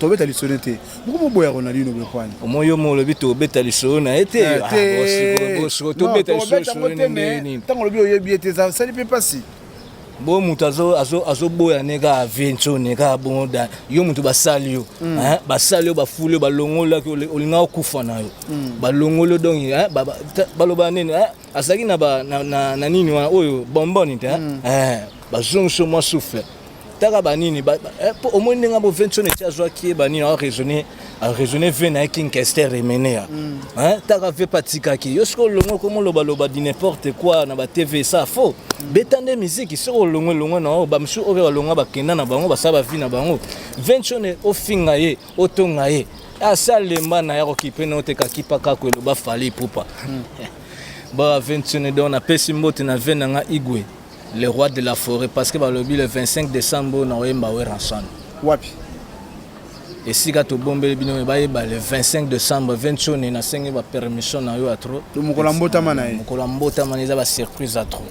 Tobeta lisolo te, moko moboya Ronaldino bokwani. Omoi yo mo olobi tobeta lisolo na ye te. Eh, Tobeta lisolo nini? Ntango olobi oyebi ye te, esali mpe mpasi. Bo moto azoboya ne kaka viensone kaka bongo da yo moto basali yo, basali yo, bafuli yo, balongolaki, olinga okufa na yo, balongoli yo. Donc baloba nini? Azalaki na nini wana oyo bomboni te, bazongisi mwa souffle. Taka banini po omoni ndenge bo Vincent eti azwaki ye banini, araisonne, araisonne ve na ye King Kester Emenea. Taka ve pa atikaki yo. Soki olongwe, komo olobaloba du n'importe quoi na batv, esa faux. Beta nde miziki. Soki olongwe, elongwe na oyo bamisusu oyo balongwa, bakenda na bango, basala bavi na bango. Vincent, ofinga ye, otonga ye, asalemba na ya kokipe na oteka kipa kaka eloba Fally Ipupa ba Vincent. Donc napesi mbote na ve na nga Igwe, le roi de la forêt, parce que balobi le 25 décembre na oyemba Werrason. Wapi? Esika tobombeli bino bayeba, le 25 décembre 20 nasengi bapermission na yo ya trop. Mokolo ya mbotama na ye. Mokolo ya mbotama eza basurprise ya trop,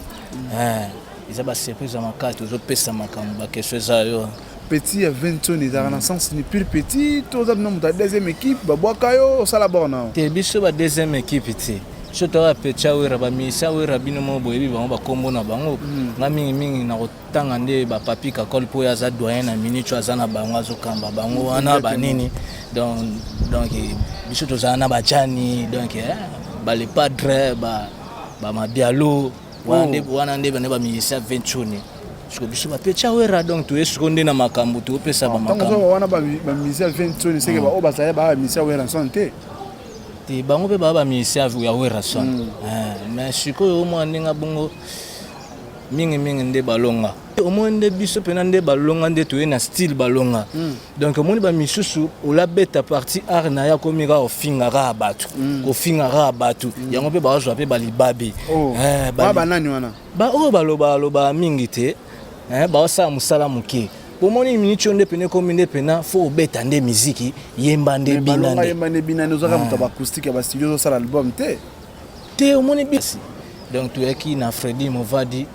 eza basurprise ya makasi. Tozopesa makambo, baquestion eza yo. Petit ya 20 ezalaka na sens ni pure petit to oza bino moto ya deuxième équipe, babwaka yo, osala bord na yo? Te, biso ba deuxième équipe te. So toka petit Wera, bamisa Wera, bino moko boyebi bango, bakombo na bango. Nga mingimingi na kotanga nde bapapi Kakol, mpo oyo aza doyen na minute oyo, aza na bango, azokamba bango wana banini. Donc biso tozala na bajani, donc bale padre, bamabialo wana nde bande bamusicien 20. Siko biso bapetia Wera, donc toye siko nde na makambo topesa bamakambo wana. Bamusicien 20, seke oyo bazali baa bamusicien Werrason te? Te, bango mpe baa bamusicien ya Werrason, mais sikoyo omwana ndenge bongo mingimingi nde balonga. Omoni nde biso mpena nde balonga, nde toye na style balonga. Donc omoni bamisusu olabeta parti art na ye, akomi kaka kofinga kaka bato, kofinga kaka bato. Yango mpe bazwa mpe balibabe. Banani wana? Baoyo balobaloba mingi te, baosala mosala moke. Bomoni miniti oyo nde pene ekomi nde pena fo obeta nde miziki, yemba nde, bina nde. Yemba nde, bina nde. Ozaka moto ya baacoustique ya bastudio, ozosala album te. Te, omoni bisi. Donc toyaki na Fredi Movadi,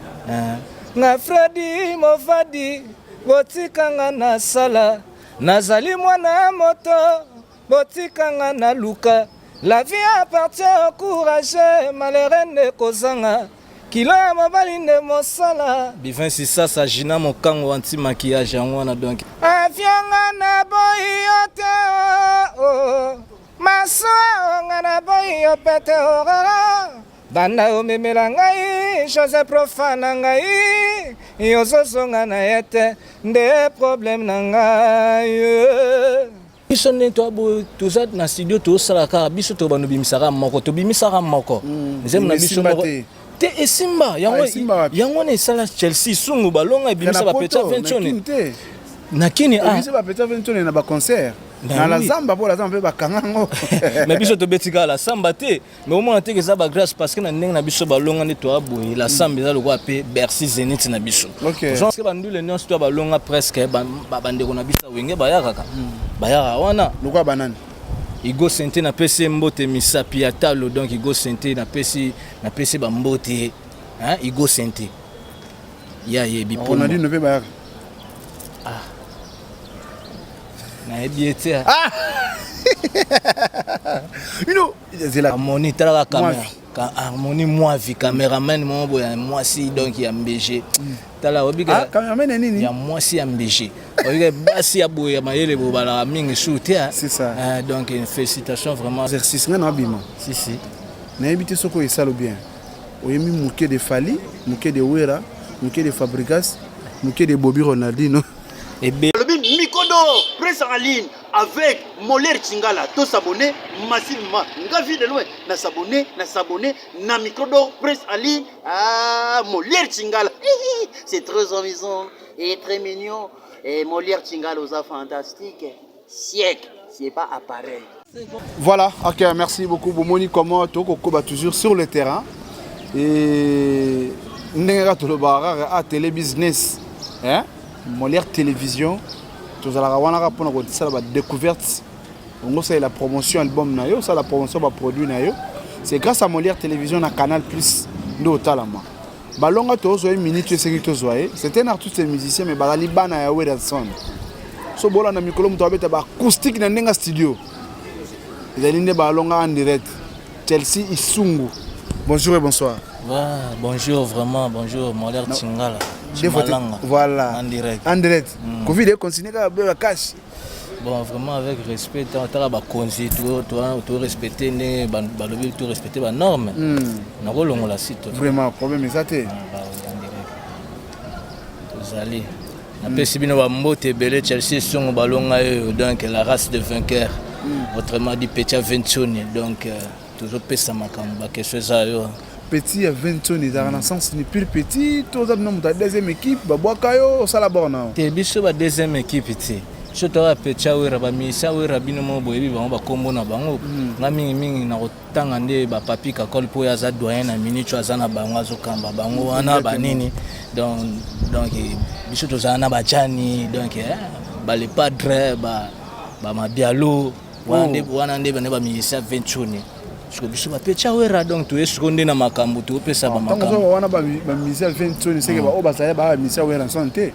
nga Fredi Movadi, botikanga nasala, nazali mwana moto, botikanga naluka. La vie appartient au courageux, malheureux nde kozanga kilo ya mobali nde mosala. Bivin Sisasa, Gina Mokango, anti maquillage yango wana. Donc avianga na boyi yo te, oh, masuwa nga na boyi yo pete ororo. Banda omemela ngai José Profa na ngai, yozozonga na ye te, nde problème na ngai. Biso nde toza na studio, tozosala kaka biso, to bando bimisaka moko, tobimisaka moko nzembo na biso moko te, esimba yango wana esala Chelsea Sungu balonga, ebimisa bapetia 20 na kini. Bapetia 20 na baconcert na la zamba, mpo la zamba mpe bakanga yango. Mais biso tobeti kaka la samba te, mais omona teke eza bagrâce, parce que na ndenge na biso balonga nde toya boye. La samba eza lokola mpe Bercy, Zénith na biso. Parce bandule nyonso to balonga, presque bandeko na biso ya Wenge bayakaka, bayaka wana. Lokola banani? Igo Sente, napesi ye mbote, misapi ya talo. Donc Igo Sente, napesi bambote. Igo Sente ye ayebi. Ronaldino mpe bayaka? Ah, nayebi ye te. Bino zela. Harmonie, talaka caméra, Harmonie Mwavi, cameraman moko boye ya mwasi, donc ya mbg. Tala, obika. Cameraman ya nini? Ya mwasi ya mbg. Obika basi ya boye ya mayele boye balaka mingi su te. C'est ça. Donc félicitation vraiment. Exercice nga na abima. Si si. Nayebi te soki oyo esalo bien. Oyembi moke de Fally, moke de Wera, moke de Fabregas, moke de Bobi Ronaldino. Ebe. Alobi Mikodo presse en ligne avec Molière Chingala, to s'abonner massivement. Nga vie de loin na s'abonner, na s'abonner na Micro presse en ligne. Ah, Molière Chingala. C'est très amusant et très mignon. Et Molière Chingala oza fantastique. Siècle, c'est pas appareil. Voilà, ok, merci beaucoup. Bomoni comment tokokoba toujours sur le terrain. Et ndenge kaka tolobaka kaka a télé business, hein? Molière Télévision, tozalaka wana kaka mpona kosala badécouverte. Ongo osalela promotion album na yo, osala promotion baproduit na yo, c'est grâce à Molière Télévision na Canal Plus nde otalama. Balonga tozwa ye minute esengi tozwa ye. C'est un artiste musicien, mais bazali bana ya Werrason. So bolanda mikolo moto abeta ba acoustique na ndenge studio. Ezali nde balonga en direct. Chelsea Isungu. Bonjour et bonsoir. Ouais, bonjour vraiment, bonjour Molière Tsingala. Malanga. Voilà. En direct. En direct. Covid est continué kaka cash. Bon, vraiment avec respect, tant que bakonzi to to to respecter ndenge balobi to respecter ba norme. Nakolongola site. Vraiment problème eza te. Tozali. Napesi bino bambote ebele. Chelsea Songo balonga oyo, donc la race de vainqueur. Autrement dit Petit Ventioni, donc tozopesa makambo, baquestion eza yo. Petit ya 20 ezalaka na sens ni pire petit, toza bino moto ya deuxième équipe, babwaka yo, osala bord na te. Biso ba deuxième équipe te, biso toka petit awera, bamisa awera, bino moko boyebi bango, bakombo na bango. Nga mingimingi na kotanga nde bapapi Kakol, mpo oyo aza doyen na minute oyo, aza na bango, azokamba bango wana banini. Donc biso tozala na bajani, donc balepadre, bamabialo wana nde bane bamilisa 20. Siko biso bapetit awera, donc toye siko nde na makambo topesa bamakambo wana. Bamisia 20 seke baoyo bazali baa bamisia Werrason te?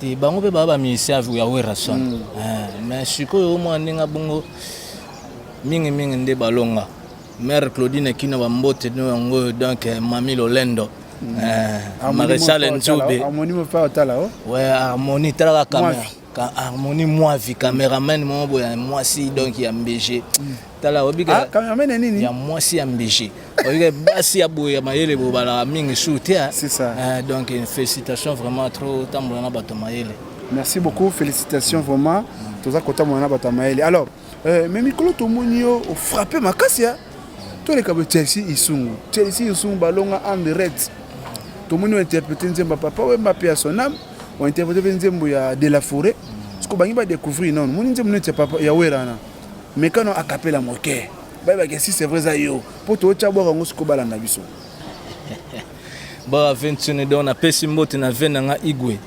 Te, bango mpe baa bamusicien ya Werrason, mais sikoyo omwa ndenge bongo mingimingi nde balonga. Mare Claudine Kino, bambote no yango oyo, donc mami Lolendo, Maréchal Nzube. Ouais, Harmonie, talaka caméra, Harmonie Mwavi, cameraman moko boye ya mwasi, donc ya mbg. Tala, obika cameraman nini? Ya mwasi ya mbg, obika basi ya boye ya mayele boye balaka mingi su te. C'est ça. Donc félicitations vraiment, trop tambola na bato mayele. Merci beaucoup, félicitations vraiment, toza kotambola na bato ya mayele. Alors mais mikolo tomoni yo ofrappe makasi ya toleka boye. Chelsea Isungu, Chelsea Isungu balonga en direct, tomoni ointerpréter nzembo ya Papa Wemba mpe ya son âme, ointerpréter mpe nzembo ya De la Forêt. Siko bangi badécouvrir nano, moni nzembo neti ya papa ya Wera na mekano akapela moke, bayebaki si c'est vrai eza yo, mpo tootya bwaka yango siko balanda biso. Baka 21, donc napesi mbote na ve na nga Igwe,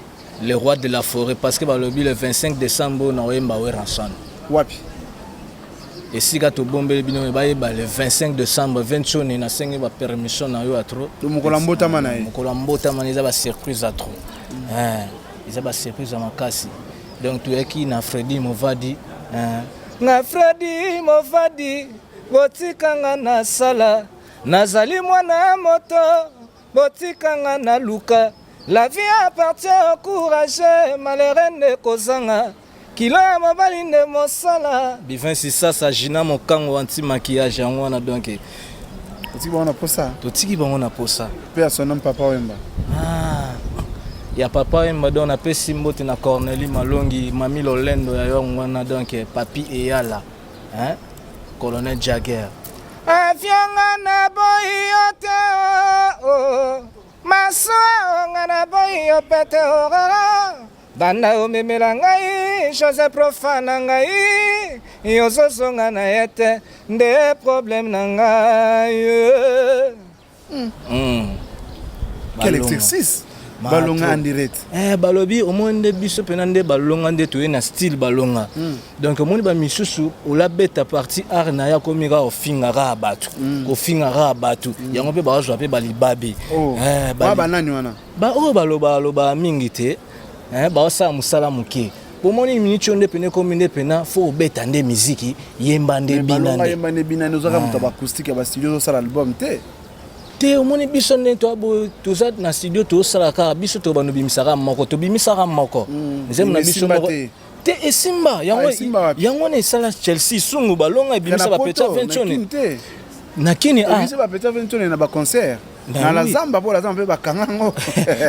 le roi de la forêt, parce que balobi le 25 décembre na oyemba Werrason. Wapi? Esika tobombeli bino, bayeba le 25 décembre 21. Nasengi bapermission na yo ya trop. Mokolo ya mbotama na ye. Mokolo ya mbotama na, eza basurprise ya trop, eza basurprise ya makasi. Donc toyaki na Fredi Movadi, nga Fredi Movadi, botikanga nasala, nazali mwana moto, botikanga naluka. La vie appartient au courageux, malheureux nde kozanga kilo ya mobali nde mosala. Bivin Sisasa, Gina Mokango, anti maquillage yango wana, donc Otiki bango na posa. Totiki bango na posa. Mpe ya son homme Papa Wemba. Ah, ya Papa Wemba, donc napesi mbote na Cornélie Malongi, mami Lolendo ya yango wana, donc Papi Eyala, hein? Colonel Jagger avianga na boyi yo te, oh, masuwa nga na boyi yo pete orara, banda omemela ngai José Profa na ngai, yozozonga na ye te, nde problème na ngai. Quel exercice, balonga en direct. Eh, balobi omoni nde biso mpena nde balonga, nde toye na style balonga. Donc omoni bamisusu olabeta parti art na ye, akomi kaka kofinga kaka bato, kofinga kaka bato. Yango mpe bazwa mpe balibabe. Oh. Eh, banani wana? Baoyo baloba balobaka mingi te, eh, baosala mosala moke. Bomoni miniti oyo nde pene ekomi nde pena fo obeta nde miziki, yemba nde bina. Nde yemba nde bina nde, ozaka moto ya baacoustique ya bastudio, ozosala album te. Te, omoni biso nde toza na studio, tozosala kaka biso, to bando bimisaka moko, tobimisaka moko nzembo na biso moko te, esimba yango. Yango wana esala Chelsea Sungu balonga, ebimisa bapetit 20 na kini. Bapetit 20 na baconcert na la zamba, mpo la zamba mpe bakanga yango.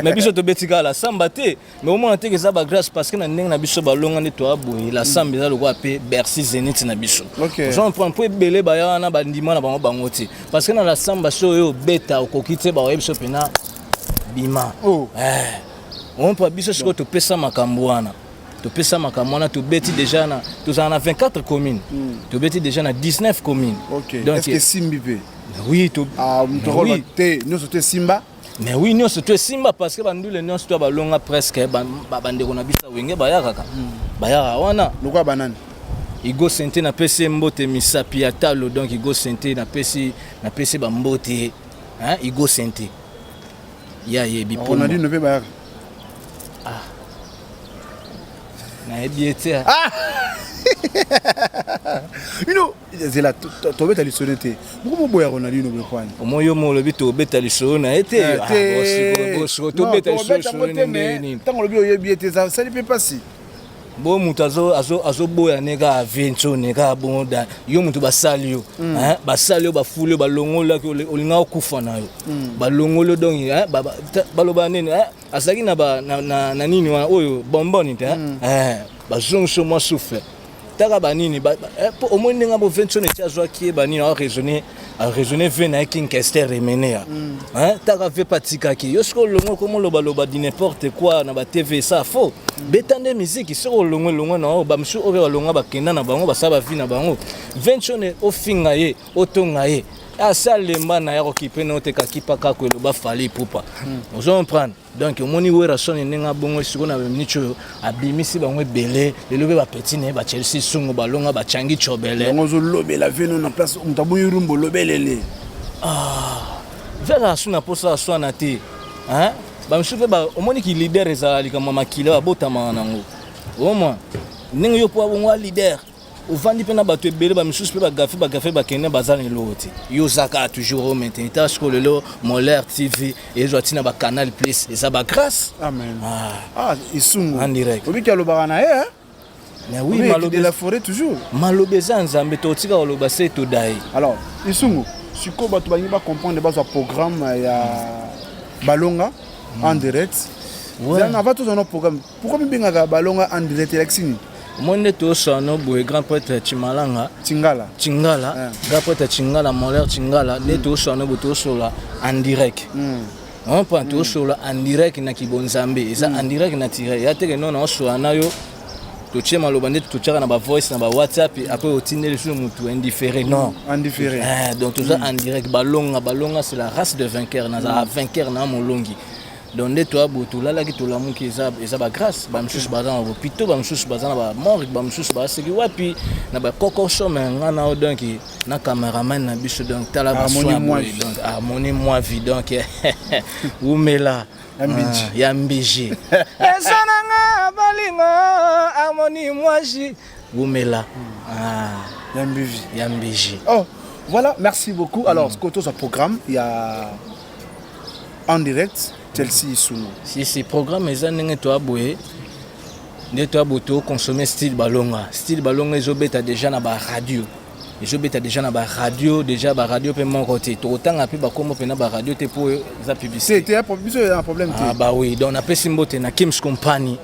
Mais biso tobeti kaka la samba te, mais omona teke eza bagrâce, parce que na ndenge na biso balonga nde toya boye, la samba eza lokola mpe Bercy, Zénith na biso. Ozo mpo ebele baya wana, bandima na bango bango te, parce que na la samba so oyo obeta okoki te, baoyebi biso mpena bima. Ompa biso sikoyo topesa makambo wana, topesa makambo wana, tobeti déjà na, tozala na 24 communes, tobeti déjà na 19 communes. Donc est-ce que esimbi mpe? Oui. To oui. Te, nyonso to esimba. Mais oui, nyonso to esimba, parce que bandule nyonso to balonga presque, bandeko na biso wenge bayakaka, bayaka wana. Lokola banani? Igo Sente, napesi ye mbote, misapi ya talo. Donc Igo Sente, napesi bambote, hein, Igo Sente ye ayebi. Ronaldinho mpe bayaka. Ah. Nayebi ye te. Ah! Bino zela, tobeta lisolo te. Moko moboya Ronaldinho boye? Omoi yo mo olobi tobeta lisolo na ye te. Eh, tobeta lisolo ndenge nini? Ntango olobi oyebi ye te, esali mpe mpasi. Bo moto azoboya ne kaka vie ntsone kaka bongo da yo moto basali yo, basali yo, bafuli yo, balongolaki, olinga okufa na yo, balongoli yo. Donc baloba nini? Azalaki na nini wana oyo bomboni te, bazongisi yo mwa souffle. Taka banini po omoni ndenge bo Ventone ti azwaki ye banini, araisonne, araisonne ve na ye King Kester Emenea. Taka ve mpe atikaki yo. Soki olongwe, komolobaloba di n'importe quoi na baTV, esa faux. Beta nde miziki. Soki olongwe, elongwe na oyo bamisusu oyo balongwa, bakenda na bango, basala bavie na bango. Ventone ofinga ye, otonga ye, asi alemba na ya kokipe na oteka kipa kaka eloba Fally Ipupa. Ozo comprendre? Donc omoni Werrason ndenge abongo sikoyo na miniti oyo, abimisi bango ebele. Lelo mpe bapeti na ye, baChelsea Sungu, balonga bachangi cobele. Yango ozolobela veno na place moto aboyi rumba, olobelele. Ve azala su na mposa aswana te. Bamisusu mpe omoniki leader ezala likambo ya makila, babotamaka nango. Omwa ndenge yo mpo abongo a leader, ovandi mpe na bato ebele, bamisusu mpe bagafe bagafe, bakende, baza na eloko te. Yo oza kaka toujours o maintenir. Ta sikoyo lelo Molaire TV ezwa ntina baCanal Plus, eza bagrâce. Amen. Ah, Isungu. En direct. Obiki alobaka na ye. Mais oui, maloba de la forêt toujours. Maloba eza Nzambe, totika koloba se todaye. Alors Isungu, sikoyo bato balingi bacomprendre, bazwa programme ya Balonga en direct. Avant tozwa no programme, pourquoi mibengaka Balonga en direct? Elakisi nini? Omoni nde tosano boye, grand prêtre Chimalanga. Chingala. Chingala, grand prêtre Chingala, Molaire Chingala, nde tosano boye, tosola en direct. Comprend? Tosola en direct na kibonzambe, eza en direct naturel ya teke. No, naosola na yo, totie maloba nde totiaka na bavoice na bawhatsapp, après otindeli lisusu motu indifféré, non. Indifféré. Donc toza en direct. Balonga, balonga, c'est la race de vainqueur. Nazala vainqueur na molongi. Donc nde toya boye, tolalaki, tolamuki, eza bagrâce. Bamisusu baza na bahôpitaux, bamisusu baza na bamorgue, bamisusu baseki wapi na bakokoso, me nga na yo, donc na cameraman na biso, donc tala basoin boye, donc harmonie moi vie, donc umela. Ya Ya mbiji eza nanga balingo, harmonie mwaji, umela. Ya mbiji. Ya mbiji. Oh voilà, merci beaucoup. Alors ce que programme, il y a en direct Chelsea Isungu. Si si, programme eza ndenge toya boye, nde toya boye, toconsommer style Balonga. Style Balonga ezobeta déjà na baradio, ezobeta déjà na baradio, déjà baradio mpe moko te. Tokotanga mpe bakombo mpena baradio te mpo eza publicité. Biso eza problème te. Ah bah oui, donc napesi mbote na Kims Company.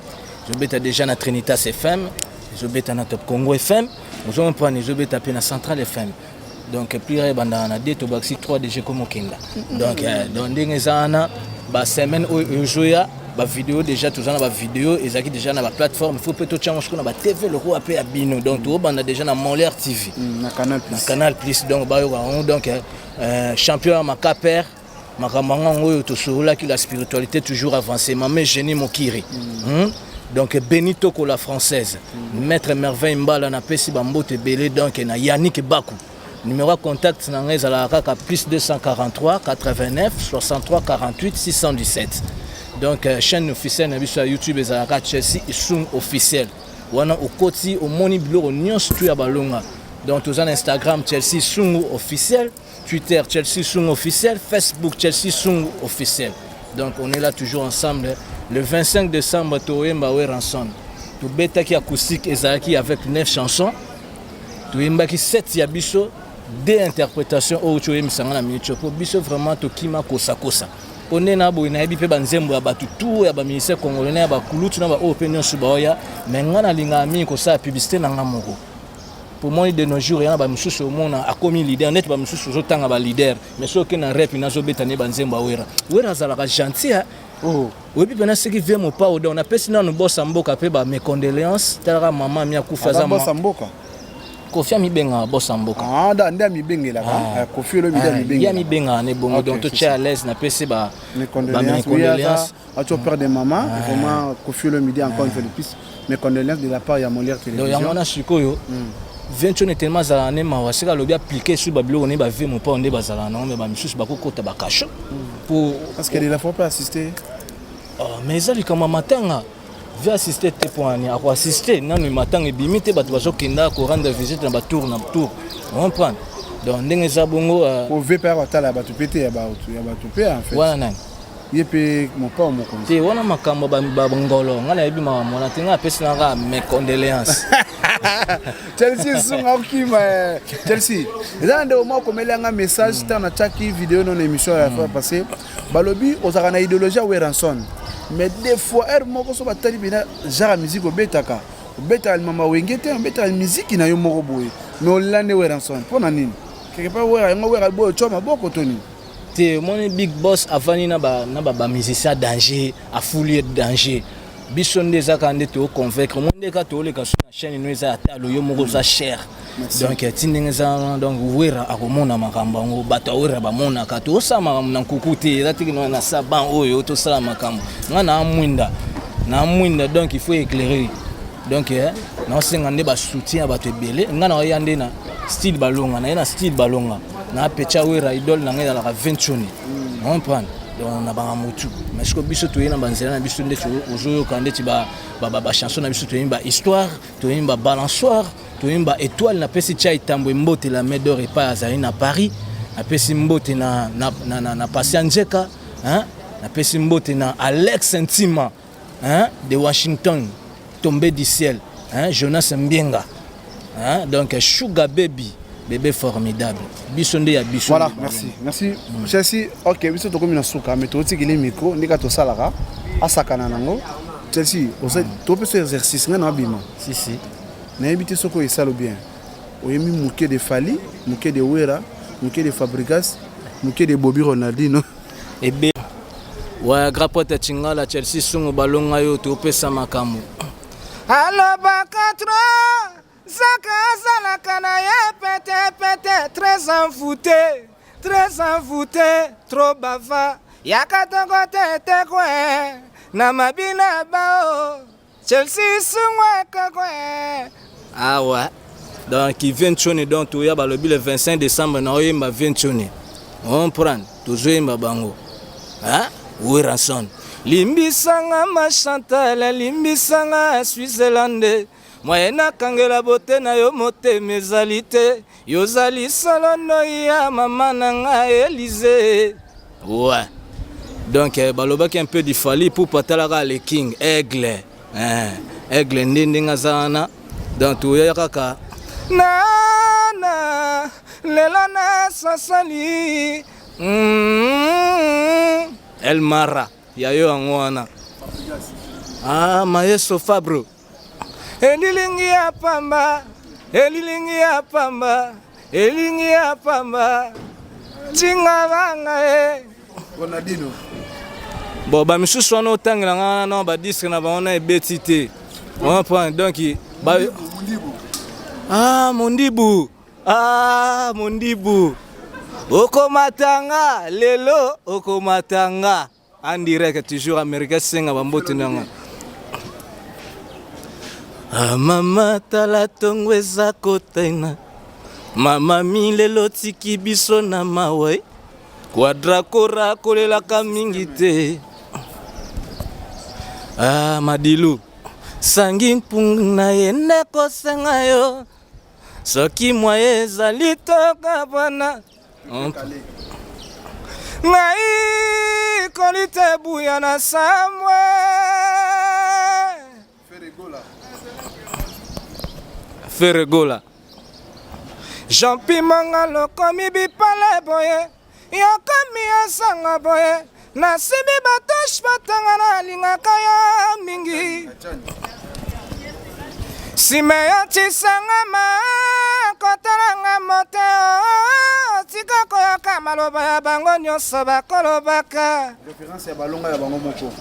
Ezobeta déjà na Trinitas FM, ezobeta na Top Congo FM, ozomprendre, ezobeta mpe na Central FM. Donc plus ebandaka na d, tobakisi 3 dg komokenda. Donc ndenge eza wana, basemaine oyo ezoya, bavideo déjà toza na bavideo, ezalaki déjà na baplateforme. Faut mpe totyango sikoyo na baTV lokola mpe ya bino. Donc tobanda déjà na Molaire TV. Na Canal Plus. Na Canal Plus. Donc bayoka yango. Donc champion ya makaper, makambo yango oyo tosololaki, la spiritualité toujours avancée, mame Génie Mokiri. Donc Benito Kola française, maître Merveille Mbala, napesi bambote ebele. Donc na Yannick Baku, numéro ya contact na ngai ezalaka kaka plus 243 89 63 48 617. Donc chaîne officielle na biso ya YouTube ezalaka Chelsea Isung officiel. Wana okoti, omoni biloko nyonso tu ya Balonga. Donc toza na Instagram Chelsea Sungu officiel, Twitter Chelsea Sungu officiel, Facebook Chelsea Sungu officiel. Donc on est là toujours ensemble. Le 25 décembre, toyemba Werrason. Tobetaki acoustique, ezalaki avec 9 chansons. Toyembaki 7 ya biso, deux interprétations oyo toyembisanga na minute po biso vraiment tokima kosakosa. Mpo nde na boye nayebi mpe banzembo ya bato tu, ya baministère congolais na ya bakulutu na baoyo mpe nyonso baoya. Me nga nalingaka mingi kosala publicité na nga moko. Po moi, de nos jours, ya na bamisusu omona akomi leader neti bamisusu ozotanga baleader, mais soki na rep nazobeta nde banzembo ya Wera. Wera azalaka gentil. Oh. Oyebi mpena soki vie mopao. Donc napesi nanu bosa mboka mpe ba mes condoléances. Talaka mama mi akufi, aza bosa mboka. Kofi amibengaka bosa mboka. Ah, da nde amibengelaka. Ah. Kofi Olomide amibengelaka. Ye amibengaka ne bongo. Donc totia à l'aise, napesi ba mes condoléances. Azo père de maman, vraiment Kofi Olomide, encore une fois de plus mes condoléances de la part ya Molière Télévision. Donc yango wana sikoyo, ventio tellement azalaka ne mawa, sika alobi appliqué sur babiloko ne bavie mopao nde bazalaka nango, me bamisusu bakokota bakasho po parce que de la fois peut assister. Oh, mais eza likambo ya matanga. Vieux assiste te mpo ani akoassiste nanu matanga ebimi te, bato bazokenda korendre visite na batour na tour, comprendre? Donc ndenge eza bongo. Po vieux mpe akotala bato mpe te ya bato mpe en fait. Wana nani? Ye mpe mopao mokonzi. Te, wana makambo bangolo, ngai nayebi makambo wana te, ngai apesi nanga mes condoléances. Chelsea sunga okima. Chelsea, eza na ndeko moko akomeli yanga message ntango natiaki video no na émission ya fois passé. Balobi ozalaka na idéologie ya Werrason, mais des fois heure moko so batali bina genre ya musique obetaka, obetaka limama Wenge te, obetaka musique na yo moko boye, mais olandi Werrason mpo na nini? Quelque part Wera yango, Wera boye otya maboko to nini? Te, omoni, big boss avandi na bamusicien danger, afuli ye danger. Biso nde eza kaka nde toconvaincre. Omoni nde kaka tooleka so na chaîne no, eza ya talo, yo moko oza cher. Donc ti ndenge eza wana, donc Wera akomona makambo yango, bato ya Wera bamonaka tosala makambo na nkuku te. Eza tiki na sa ban oyo tosala makambo, nga na mwinda na mwinda. Donc il faut éclairer. Donc naosenga nde basoutien ya bato ebele. Nga na oya nde na style balonga na ye, na style balonga na pecha Wera, idole na ngai ezalaka 20 comprendre. Donc na banga motu, mais siko biso toye na banzela na biso ndeti ozoyoka, ndeti bachanson na biso, toyembi bahistoire, toyembi babalançoire, toyembi baétoile. Napesi tia etambo mbote la main d'or epai azali na Paris. Napesi mbote na Patient Nzeka, hein? Napesi mbote na Alex Ntima, hein? De Washington, tombé du ciel, hein? Jonas Mbienga, hein? Donc Sugar Baby, bébé formidable, biso nde ya biso. Voilà, merci, merci Chelsea. Ok, biso tokomi na suka, mais totikeli micro ndeka tosalaka asakana nango. Chelsea, topesa exercice, ngai na abima. Si si. Nayebi te soki oyo esalo bien. Oyembi moke de Fally, moke de Wera, moke de Fabregas, moke de Bobi Ronaldino. Ebe wa grand pote Chingala, Chelsea Sungu, balonga yo, topesa makambo. Alobaka trop, zaka azalaka na ye petepete, très envoûté, très envoûté, trop bava, yaka tongo tete kwe na mabina bao Chelsea Sungu ekakwe. Ah ouais, donc 20 donc toya, balobi le 25 décembre na oyemba 20, comprendre? Tozoyemba bango, hein? Werrason, limbisanga ma Chantal, limbisanga Switzerland, moye nakangela bote na yo motema ezali te, yozali solo ndoi ya mama na ngai Élysée. Ouais, donc balobaki un peu du Fally pour patalaka le king aigle, hein, aigle nde ndenge aza wana. Donc toya kaka nana lelo nasasali El Mara ya yo yango wana. Ah, maestro Fabro, elilingi ya pamba, elilingi ya pamba, elingi ya pamba, tinga banga e. Ronaldinho. Bon, bamisusu wana otangela nga wana na badisque na bango na ebeti te, comprendre? Donc ba... Ah, mondibu, ah, mondibu, okomatanga lelo, okomatanga en direct toujours américain, senga bambote nanga. Ah, mama, tala ntongo eza kotena, mama mi lelo tiki biso na mawe, Quadra Kora kolelaka mingi te. Ah, madilu sangi mpungu na ye nde kosenga yo soki mwaye ezali tokabwana ngai koli te buya na samwe. Ferregola Jean Pimanga, lokomi bipale boye, yokomi esanga boye, nasimbi batashe batanga, nalingaka yo mingi, nsima ya tisangama kotalanga moteo, tika koyoka maloba ya bango nyonso bakolobaka. Référence ya balonga ya bango moko.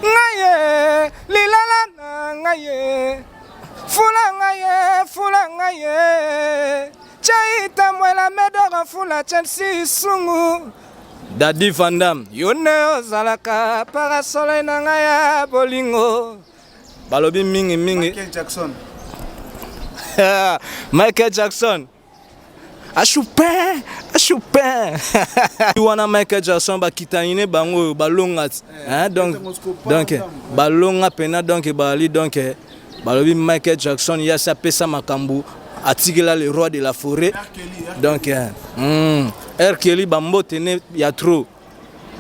Ngai ye lilala na ngai ye, fula ngai ye, fula ngai ye, Chai Tambwela Medoro, fula Chelsea Sungu, Dadi Vandam, yo nde ozalaka parasolei na ngai ya bolingo, balobi mingi mingi. Michael Jackson. Michael Jackson, ashupin. Chopin wana, Michael Jackson, bakitani ne bango oyo balonga ti, hein, donc balonga pena. Donc bali, donc balobi Michael Jackson yasi apesa makambo, atikela le roi de la forêt. Donc R. Kelly, bambote ne ya trop,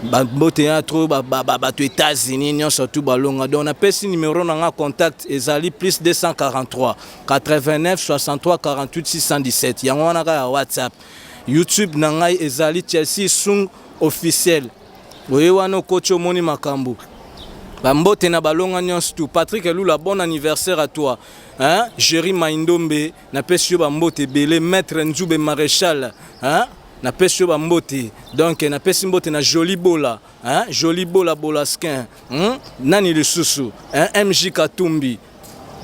bambote ya trop, bato États-Unis nyonso tu balonga. Donc napesi numéro na nga contact, ezali plus 243 89 63 48 617. Yango wana kaka ya WhatsApp. YouTube na ngai ezali Chelsea Sung Officiel. Oye wana, okoti, omoni makambo. Bambote na balonga nyonso tu. Patrick Elula, bon anniversaire à toi, hein? Jerry Maindombe, napesi yo bambote ebele. Maître Nzube Maréchal, hein? Napesi yo bambote. Donc napesi mbote na Joli Bola, hein? Joli Bola Bolaskin, Nani lisusu, hein? MJ Katumbi.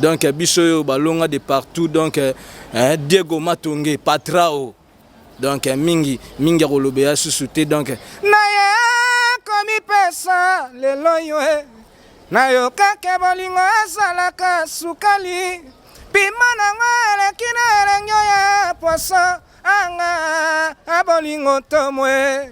Donc biso oyo balonga de partout. Donc, hein? Diego Matonge Patrao. Donc mingi mingi ya kolobela susu te. Donc naye komipesa lelo yo e, nayokake bolingo ezalaka sukali, pima nango eleki na elengi oyo poso anga abolingo tomwe.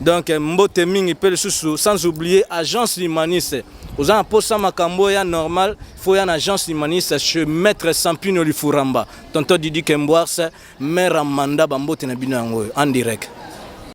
Donc mbote mingi mpe lisusu, sans oublier Agence Humaniste. Oza na posa makambo ya normal, faut ya na Agence Humaniste chez maître Sampino Lifuramba, tonton Didi Kemboars, maire Amanda. Bambote na bino yango oyo en direct.